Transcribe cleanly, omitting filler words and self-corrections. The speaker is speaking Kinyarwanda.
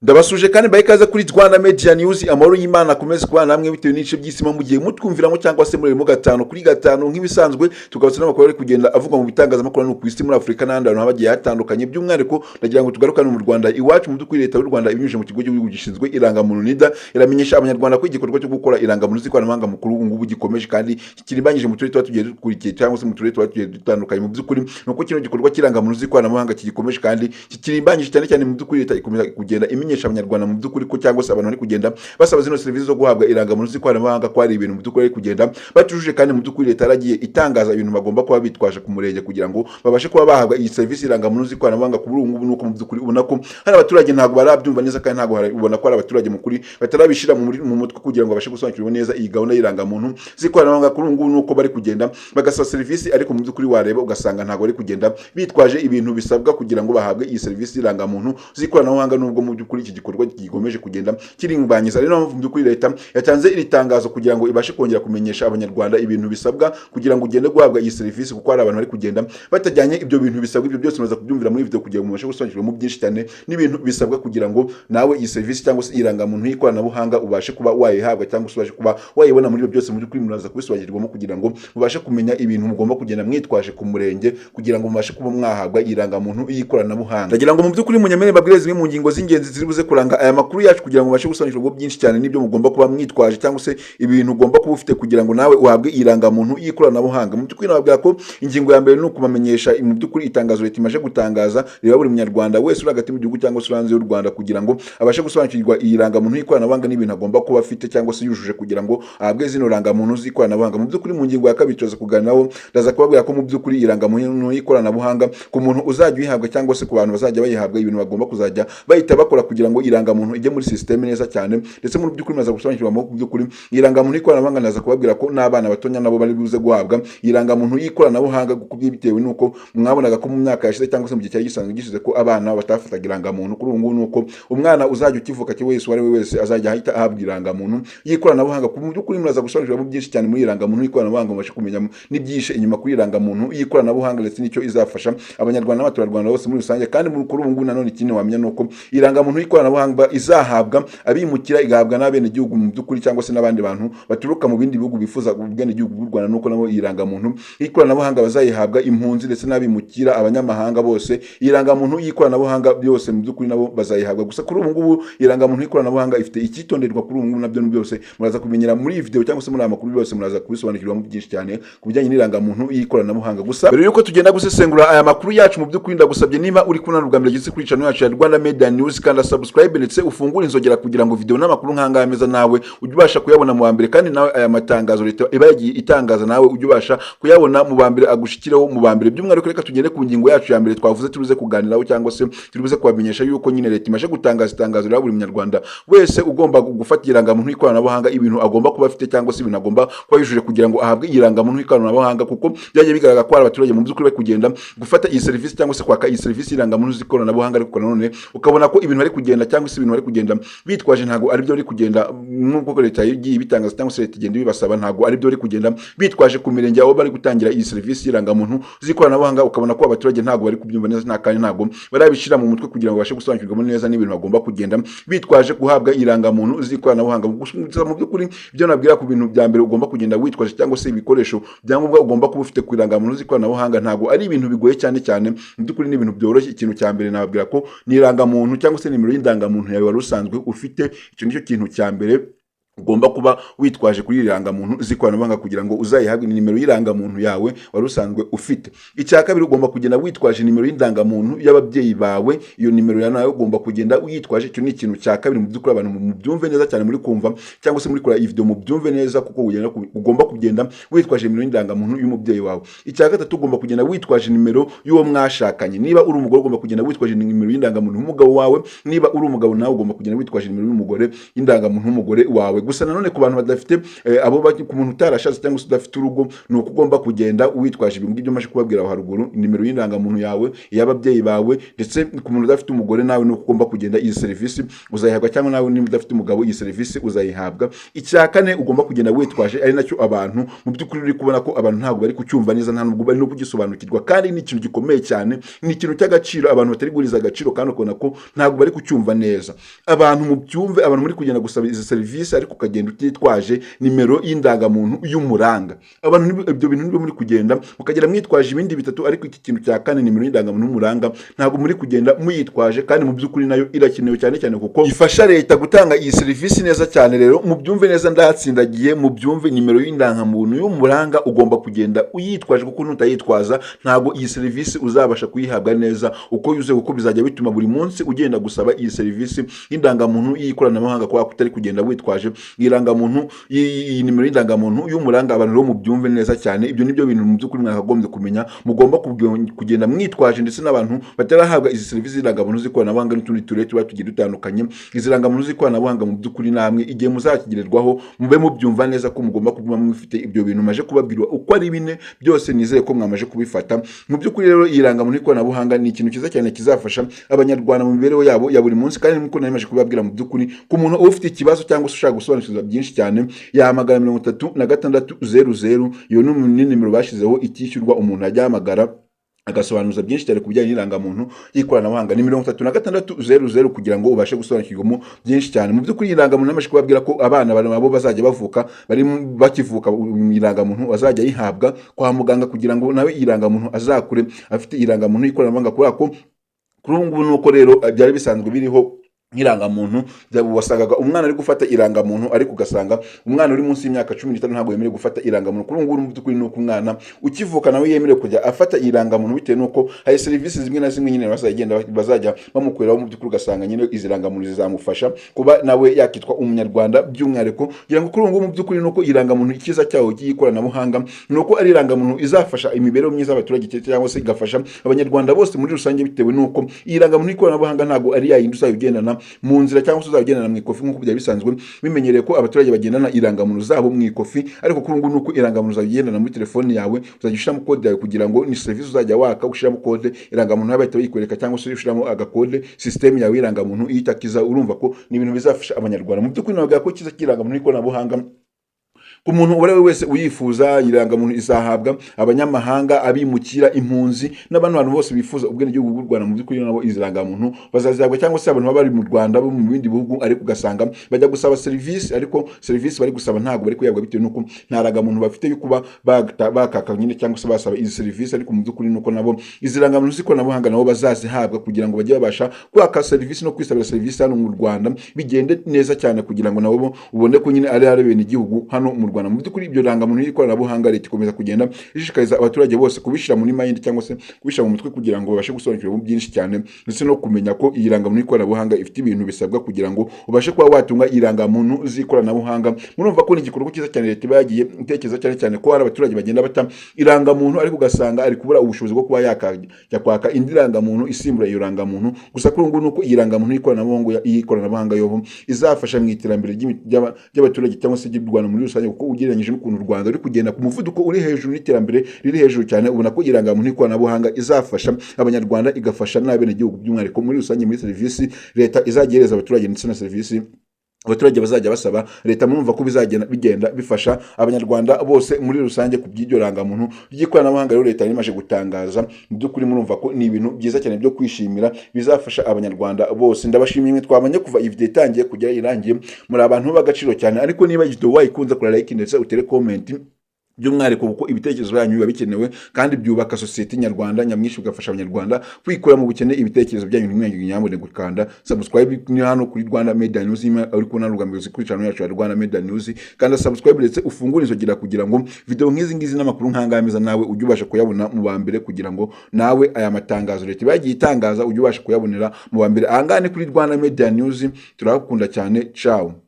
Ndabasuje kandi mbahe ikaze kuri Rwanda Media News. Amahoro y'Imana akomeze kubana namwe bitewe n'ibice by'isi mu gihe mutwumviramo cyangwa se murimo gatanu kuri gatanu. Nk'ibisanzwe, tugarutse n'amakuru ari kugenda avugwa mu bitangazamakuru hano ku isi, muri Afurika n'ahandi hantu hagiye hatandukanye. By'umwihariko ndagira ngo tugarukane mu Rwanda iwacu. Mu by'ukuri, Leta y'u Rwanda ibinyujije mu kigo cy'igihugu gishinzwe irangamuntu, NIDA, iramenyesha Abanyarwanda ko igikorwa cyo gukora irangamuntu z'ikoranabuhanga mukuru ubu ngubu gikomeje kandi kirimbanyije mu turere tuba tugiye dukurikiye cyangwa se mu turere tuba tugiye dutandukanye. Mu by'ukuri ni uko kino gikorwa cy'irangamuntu z'ikoranabuhanga kigikomeje kandi kikirimbanyije cyane cyane. Mu by'ukuri Leta ikomeza kugenda imenyesha Abanyarwanda mu by'ukuri ko cyangwa se abantu bari kugenda basaba zino serivisi zo guhabwa irangamuntu z'ikoranabuhanga ko hari ibintu mu by'ukuri bari kugenda batujuje. Kandi mu by'ukuri Leta yaragiye itangaza ibintu bagomba kuba bitwaje ku murenge kugira ngo babashe kuba bahabwa iyi serivisi irangamuntu z'ikoranabuhanga. Kuri ubu ngubu nuko mu by'ukuri ubona ko hari abaturage ntabwo barabyumva neza, kandi ntabwo ubona ko hari abaturage mu kuri batarabishyira mu mutwe kugira ngo babashe gusobanukirwa neza iyi gahunda y'irangamuntu z'ikoranabuhanga. Kuri ubu ngubu nuko bari kugenda bagasaba serivisi, ariko mu by'ukuri wareba ugasanga ntabwo bari kugenda bitwaje ibintu bisabwa kugira ngo bahabwe iyi serivisi y'irangamuntu z'ikoranabuhanga, nubwo mu by'ukuri iki gikorwa gikomeje kugenda kirimbanyiza. Rero mpamvu mu by'ukuri Leta yatanze iri tangazo kugira ngo ibashe kongera kumenyesha Abanyarwanda ibintu bisabwa kugira ngo ugende guhabwa iyi serivisi, kuko hari abantu bari kugenda batajyanye ibyo bintu bisabwa. Ibyo byose mumaze kubyumvira muri video kugira ngo mubashe gusobanukirwa mu byinshi cyane n'ibintu bisabwa kugira ngo nawe iyi serivisi cyangwa se irangamuntu y'ikoranabuhanga ubashe kuba wayihabwa cyangwa se ubashe kuba wayibona. Muri ibyo byose mu by'ukuri muraza kubisobanukirwamo kugira ngo mubashe kumenya ibintu mugomba kugenda mwitwaje ku murenge kugira ngo mubashe kuba mwahabwa irangamuntu y'ikoranabuhanga. Ndagira ngo mu by'ukuri munyemere mbabwire zimwe mu ngingo z'ingenzi ziri buze kuranga aya makuru yacu kugira ngo mubashe gusobanukirwa byinshi cyane n'ibyo mugomba kuba mwitwaje cyangwa se ibintu ugomba kuba ufite kugira ngo nawe uhabwe irangamuntu y'ikoranabuhanga. Mu by'ukuri nababwira ko ingingo ya mbere ni ukubamenyesha mu by'ukuri itangazo Leta imaze gutangaza rireba buri munyarwanda wese uri hagati mu gihugu cyangwa se uri hanze y'u Rwanda, kugira ngo abashe gusobanukirwa iyi rangamuntu y'ikoranabuhanga n'ibintu agomba kuba afite cyangwa se yujuje kugira ngo ahabwe zino rangamuntu z'ikoranabuhanga. Mu by'ukuri mu ngingo ya kabiri turaza kuganiraho, ndaza kubabwira ko mu by'ukuri irangamuntu y'ikoranabuhanga ku muntu uzajya uyihabwa cyangwa se ku bantu bazajya bayihabwa, ibintu bagomba kuzajya bahita bakora kugira ngo irangamuntu ijye muri sisiteme neza cyane. Ndetse mu by'ukuri maze gusobanukirwa mu by'ukuri irangamuntu y'ikoranabuhanga, ndaza kubabwira ko n'abana batonya nabo bari buze guhabwa irangamuntu y'ikoranabuhanga, kuko bitewe n'uko mwabonaga ko mu myaka yashize cyangwa se mu gihe cyari gisanzwe gishize ko abana batafataga irangamuntu. Kuri ubu ngubu ni uko umwana uzajya ukivuka wese, uwo ari we wese, azajya ahita ahabwa irangamuntu y'ikoranabuhanga. Mu by'ukuri muraza gusobanukirwa byinshi cyane muri irangamuntu y'ikoranabuhanga, mubashe kumenya n'ibyishe inyuma kuri irangamuntu y'ikoranabuhanga ndetse n'icyo izafasha Abanyarwanda n'abaturarwanda bose muri rusange. Kandi kuri ubu ngubu nanone ikindi wamenya ni uko irangamuntu y'ikoranabuhanga izahabwa abimukira, igahabwa n'abenegihugu mu by'ukuri, cyangwa se n'abandi bantu baturuka mu bindi bihugu bifuza ubwenegihugu bw'u Rwanda, nuko nabo irangamuntu y'ikoranabuhanga bazayihabwa. Impunzi ndetse n'abimukira, abanyamahanga bose, irangamuntu y'ikoranabuhanga byose mu by'ukuri nabo bazayihabwa. Gusa kuri ubu ngubu irangamuntu y'ikoranabuhanga ifite icyitonderwa. Kuri ubu ngubu nabyo byose muraza kumenyera muri iyi video cyangwa se muri aya makuru, byose muraza kubisobanukirwamo byinshi cyane ku bijyanye n'irangamuntu y'ikoranabuhanga. Gusa mbere yuko tugenda gusesengura aya makuru yacu, mu by'ukuri ndagusabye, niba uri kubona bwa mbere gitse kuri channel yacu ya Rwanda Media News, kanda subscribe ndetse ufungure inzogera kugira ngo video n'amakuru nk'angaya meza nawe ujye ubasha kuyabona mu wa mbere, kandi nawe aya matangazo Leta iba yagiye itangaza nawe ujye ubasha kuyabona mu ba mbere, agushikireho mu ba mbere. By'umwihariko reka tugende ku ngingo yacu ya mbere twavuze turuze kuganiraho cyangwa se turibuze kubamenyesha yuko nyine Leta imaze gutangaza itangazo rya buri munyarwanda wese ugomba gufata irangamuntu y'ikoranabuhanga, ibintu agomba kuba afite cyangwa se ibintu agomba kuba yujuje kugira ngo ahabwe irangamuntu y'ikoranabuhanga, kuko byagiye bigaragara ko hari abaturage mu by'ukuri bari kugenda gufata iyi serivisi cyangwa se kwaka iyi serivisi y'irangamuntu z'ikoranabuhanga, ariko nanone ukabona ko ibintu bari kugenda cyangwa se ibintu bari kugenda bitwaje ntabwo ari byo bari kugenda nk'uko Leta yagiye ibitangaza cyangwa se Leta igenda ibibasaba, ntabwo ari byo bari kugenda bitwaje ku mirenge aho bari gutangira iyi serivisi y'irangamuntu z'ikoranabuhanga. Ukabona ko abaturage ntabwo bari kubyumva neza nta kandi ntabwo barabishyira mu mutwe kugira ngo babashe gusobanukirwamo neza n'ibintu bagomba kugenda bitwaje guhabwa irangamuntu z'ikoranabuhanga. Gusa mu by'ukuri ibyo nabwira ku bintu bya mbere ugomba kugenda witwaje cyangwa se ibikoresho byangombwa ugomba kuba ufite ku irangamuntu z'ikoranabuhanga, ntabwo ari ibintu bigoye cyane cyane. Mu by'ukuri ni ibintu byoroshye. Ikintu cya mbere nababwira ko ni irangamuntu cyangwa se nimero y'indangamuntu yawe wari usanzwe ufite. Icyo nicyo kintu cya mbere ugomba kuba witwaje kuri irangamuntu z'ikoranabuhanga kugira ngo uzayihabwe, nimero y'irangamuntu yawe wari usanzwe ufite. Icya kabiri, ugomba kugenda witwaje nimero y'indangamuntu y'ababyeyi bawe. Iyo nimero ya nawe ugomba kugenda uyitwaje. Icyo ni ikintu cya kabiri. Mu by'ukuri abantu mubyumve neza cyane, muri kumva cyangwa se muri kureba iyi video mubyumve neza, kuko ugomba kugenda witwaje nimero y'indangamuntu y'umubyeyi wawe. Icya gatatu, ugomba kugenda witwaje nimero y'uwo mwashakanye. Niba uri umugore, ugomba kugenda witwaje nimero y'indangamuntu y'umugabo wawe. Niba uri umugabo nawe, ugomba kugenda witwaje nimero y'umugore, y'indangamuntu y'umugore wawe. Gusa nanone ku bantu badafite abo ku muntu utarashatse cyangwa se udafite urugo, ni uko ugomba kugenda witwaje ibintu ngibyo maze kubabwira aho haruguru: nimero y'indangamuntu yawe, iy'ababyeyi bawe, ndetse ku muntu udafite umugore nawe ni uko ugomba kugenda, iyi serivisi uzayihabwa, cyangwa nawe niba udafite umugabo, iyi serivisi uzayihabwa. Icya kane ugomba kugenda witwaje, ari nacyo abantu mu by'ukuri uri kubona ko abantu ntabwo bari kucyumva neza, nta nubwo bari no kugisobanukirwa, kandi ni ikintu gikomeye cyane, ni ikintu cy'agaciro abantu batari guhuriza agaciro, kandi ukabona ko ntabwo bari kucyumva neza. Abantu mubyumve, abantu muri kugenda gusaba izi serivisi ariko ukagenda utitwaje nimero y'indangamuntu y'umuranga, abantu ibyo bintu nibyo muri kugenda mukagenda mwitwaje ibindi bitatu, ariko iki kintu cya kane, nimero y'indangamuntu y'umuranga, ntabwo muri kugenda muyitwaje, kandi mu by'ukuri nayo irakenewe cyane cyane kuko ifasha leta gutanga iyi serivisi neza cyane. Rero mubyumve neza, ndatsindagiye, mubyumve: nimero y'indangamuntu y'umuranga ugomba kugenda uyitwaje, kuko nutayitwaza ntabwo iyi serivisi uzabasha kuyihabwa neza uko yuzuye, kuko bizajya bituma buri munsi ugenda gusaba iyi serivisi y'indangamuntu y'ikoranabuhanga kubera ko utari kugenda witwaje irangamuntu, iyi nimero y'indangamuntu y'umuranga. Abantu rero mubyumve neza cyane, ibyo nibyo bintu mu by'ukuri mwakagombye kumenya mugomba kugenda mwitwaje. Ndetse n'abantu batarahabwa izi serivisi z'indangamuntu z'ikoranabuhanga n'utundi turere tuba tugiye dutandukanye, izi rangamuntu z'ikoranabuhanga, mu by'ukuri namwe igihe muzakigererwaho mube mubyumva neza ko mugomba kuba mufite ibyo bintu maje kubabwira uko ari bine byose. Nizere ko mwamaje kubifata. Mu by'ukuri rero iyi rangamuntu y'ikoranabuhanga ni ikintu cyiza cyane kizafasha Abanyarwanda mu mibereho yabo ya buri munsi, kandi nk'uko nari maje kubabwira, mu by'ukuri ku muntu ufite ikibazo cyangwa se ushaka gusobanukirwa byinshi cyane, yahamagara 3600. Iyo ni nimero bashyizeho itishyurwa, umuntu ajya ahamagara agasobanuza byinshi cyane ku bijyanye n'irangamuntu y'ikoranabuhanga. Ni 3600 kugira ngo ubashe gusobanukirwamo byinshi cyane. Mu by'ukuri irangamuntu namaze kubabwira ko abana nabo bazajya bavuka, bari bakivuka, irangamuntu bazajya ayihabwa kwa muganga kugira ngo nawe irangamuntu azakure afite irangamuntu y'ikoranabuhanga, kubera ko kuri ubu ngubu nuko rero byari bisanzwe biriho nk'irangamuntu, wasangaga umwana ari gufata irangamuntu, ariko ugasanga umwana uri munsi y'imyaka 15 ntabwo yemerewe gufata irangamuntu. Kuri ubu ngubu mu by'ukuri ni uko umwana ukivuka nawe yemerewe kujya afata irangamuntu, bitewe n'uko hari serivisi zimwe na zimwe nyine bazajya bamukoreraho. Mu by'ukuri ugasanga nyine izi rangamuntu zizamufasha kuba nawe yakitwa Umunyarwanda by'umwihariko. Kugira ngo kuri ubu ngubu mu by'ukuri ni uko irangamuntu, icyiza cyawo cy'ikoranabuhanga ni uko ari irangamuntu izafasha imibereho myiza y'abaturage cyangwa se igafasha Abanyarwanda bose muri rusange, bitewe n'uko iyi rangamuntu y'ikoranabuhanga ntabwo ari yayindi uzajya ugendana mu nzira cyangwa se uzajya ugendana mu ikofi, nk'uko byari bisanzwe bimenyereye ko abaturage bagendana irangamuntu zabo mu ikofi. Ariko kuri ubu ngubu ni uko irangamuntu uzajya ugendana muri telefoni yawe, uzajya ushyiramo kode yawe kugira ngo ni serivisi uzajya waka, ushyiramo kode, irangamuntu yawe bahita bayikwereka, cyangwa se ushyiramo agakode, sisiteme yawe y'irangamuntu ihita ikiza. Urumva ko ni ibintu bizafasha Abanyarwanda. Mu by'ukuri nababwira ko icyiza cy'irangamuntu y'ikoranabuhanga, ku muntu uwo ari we wese uyifuza, irangamuntu izahabwa abanyamahanga, abimukira, impunzi n'abandi bantu bose bifuza ubwenegihugu bw'u Rwanda. Mu by'ukuri nabo izi rangamuntu bazazihabwa, cyangwa se abantu baba bari mu Rwanda bo mu bindi bihugu, ariko ugasanga bajya gusaba serivisi, ariko serivisi bari gusaba ntabwo bari kuyihabwa bitewe n'uko nta rangamuntu bafite yo kuba bakaka nyine cyangwa se basaba izi serivisi. Ariko mu by'ukuri nuko nabo izi rangamuntu z'ikoranabuhanga nabo bazazihabwa kugira ngo bajye babasha kwaka serivisi no kwisabira serivisi hano mu Rwanda bigende neza cyane, kugira ngo nabo ubone ko nyine ari bene igihugu hano mu Rwanda. Mu by'ukuri ibyo rangamuntu y'ikoranabuhanga, leta ikomeza kugenda ishishikariza abaturage bose kubishyira muri mind cyangwa se kubishyira mu mutwe kugira ngo babashe gusobanukirwa byinshi cyane, ndetse no kumenya ko iyi rangamuntu y'ikoranabuhanga ifite ibintu bisabwa kugira ngo ubashe kuba watunga irangamuntu z'ikoranabuhanga. Murumva ko ni igikorwa cyiza cyane leta iba yagiye itekereza, cyane cyane ko hari abaturage bagenda bata irangamuntu, ariko ugasanga ari kubura ubushobozi bwo kuba yakajya kwaka indi rangamuntu isimbura iyo rangamuntu. Gusa kuri ubu ngubu ni uko iyi rangamuntu y'ikoranabuhanga yoho izafasha mu iterambere ry'abaturage cyangwa se ry'u Rwanda muri rusange, kuko ugereranyije n'ukuntu u Rwanda ruri kugenda ku muvuduko uri hejuru n'iterambere riri hejuru cyane, ubona ko irangamuntu y'ikoranabuhanga izafasha Abanyarwanda, igafasha n'abenegihugu by'umwihariko muri rusange muri serivisi leta izajya ihereza abaturage ndetse na serivisi abaturage bazajya basaba leta. Murumva ko bizagenda bigenda bifasha Abanyarwanda bose muri rusange ku by'iryo rangamuntu ry'ikoranabuhanga. Rero leta yari imaze gutangaza, mu by'ukuri murumva ko ni ibintu byiza cyane byo kwishimira, bizafasha Abanyarwanda bose. Ndabashimiye mwe twabanye kuva iyi video itangiye kugera irangiye, muri abantu b'agaciro cyane. Ariko niba iyi video wayikunze, kora like ndetse utere comment, by'umwihariko kuko ibitekerezo byanyu biba bikenewe kandi byubaka sosiyete nyarwanda nyamwinshi, bigafasha Abanyarwanda kwikura mu bukene. Ibitekerezo byanyu, ntimwibagirwe nyamuneka gukanda subscribe. Ni hano kuri Rwanda Media News, imwe uri kubona rugambiro kuri channel yacu ya Rwanda Media News. Kanda subscribe ndetse ufungure inzogera kugira ngo video nk'izi ngizi n'amakuru nk'angaya meza nawe ujye ubasha kuyabona mu ba mbere, kugira ngo nawe aya matangazo leta iba yagiye itangaza ujye ubasha kuyabonera mu ba mbere. Ahangaha ni kuri Rwanda Media News, turabakunda cyane. Ciao.